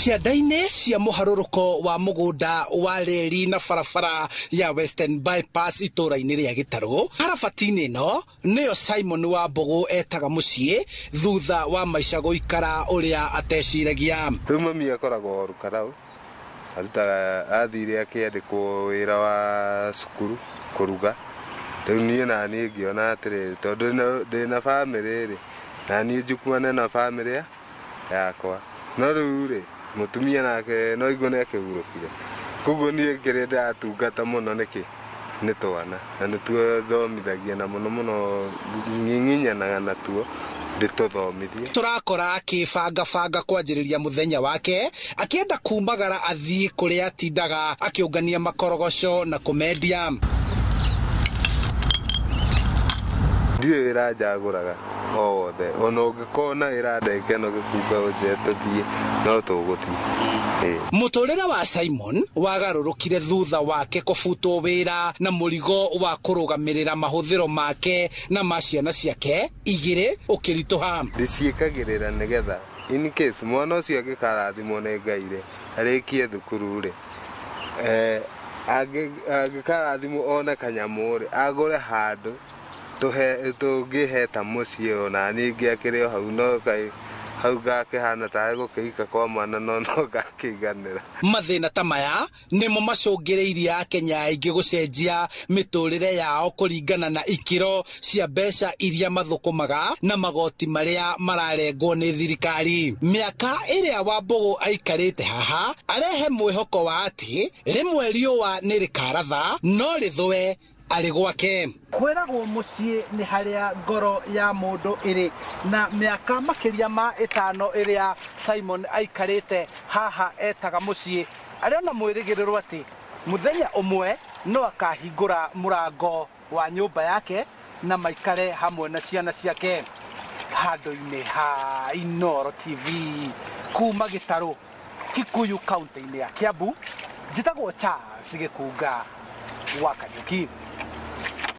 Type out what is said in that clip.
Cianda-inĩ cia mũharũrũko wa mũgũnda wa reri na barabara ya Western Bypass itũũra-inĩ rĩa Gĩtarũ, harabati-inĩ ĩno nĩyo Simon Wambũgũ etaga mũciĩ thutha wa maica gũikara ũrĩa ateciragia. Rĩu mami akoragwo Rukarau, arutaga athire akĩandĩkwo wĩra wa cukuru kũruga. Rĩu niĩ na niĩ ngĩona atĩrĩrĩ, tondũ ndĩna bamĩrĩ rĩ, na niĩ njukuane na bamĩrĩ yakwa. No rĩu rĩ, mũtumia nake no igue nĩ akĩhurũkire. Koguo niĩ kĩrĩa ndĩratungata mũno nĩkĩ? Nĩ twana, na nĩtuo thomithagia na mũno mũno ng'ing'inyanaga natuo ndĩtũthomithie. Tũrakora akĩbangabanga kwanjĩrĩria mũthenya wake, akĩenda kumagara athiĩ kũrĩa atindaga akĩũngania makorogoco na kũmendia. Ndirĩ wĩra njagũraga o wothe, ona ũngĩkorwo na wĩra ndagĩka ĩno gĩkunga ũnjĩre tũthiĩ, no tũgũthiĩ. Mũtũrĩre wa Simon wagarũrũkire thutha wake kũbutwo wĩra na mũrigo wa kũrũgamĩrĩra mahũthĩro make na ma ciana ciake igĩrĩ ũkĩritũha. Ndĩciĩkagĩrĩra nĩgetha in case mwana ũcio angĩkarathimwo nĩ Ngai rĩ, arĩkie thukuru rĩ, angĩkarathimwo one kanyamũ rĩ, agũre handũ tũngĩheta mũciĩ ona niĩ ngĩakĩre o hau, no kaĩ hau ngakĩhana tarĩ gũkĩhika kwa mwana no no ngakĩiganĩra. Mathĩna ta maya nĩmo macũngĩrĩirie Akenya aingĩ gũcenjia mĩtũrĩre yao kũringana na ikĩro cia mbeca iria mathũkũmaga na magoti marĩa mararengwo nĩ thirikari. Mĩaka ĩrĩa Wambũgũ aikarĩte haha arehe mwĩhoko wa atĩ rĩmwe riũa nĩ rĩkaratha no rĩthũe arĩ gwake. Kwĩragwo mũciĩ nĩ harĩa ngoro ya mũndũ ĩrĩ, na mĩaka makĩria ma ĩtano ĩrĩa Simon aikarĩte haha etaga mũciĩ, arĩ ona mwĩrĩgĩrĩro atĩ mũthenya ũmwe no akahingũra mũrango wa nyũmba yake na maikare hamwe na ciana ciake. Handũ-inĩ ha Inooro TV kuma Gĩtarũ, Kikuyu, kaunti-inĩ ya Kiambu, njĩtagwo Charles Gĩkunga wa Kariuki.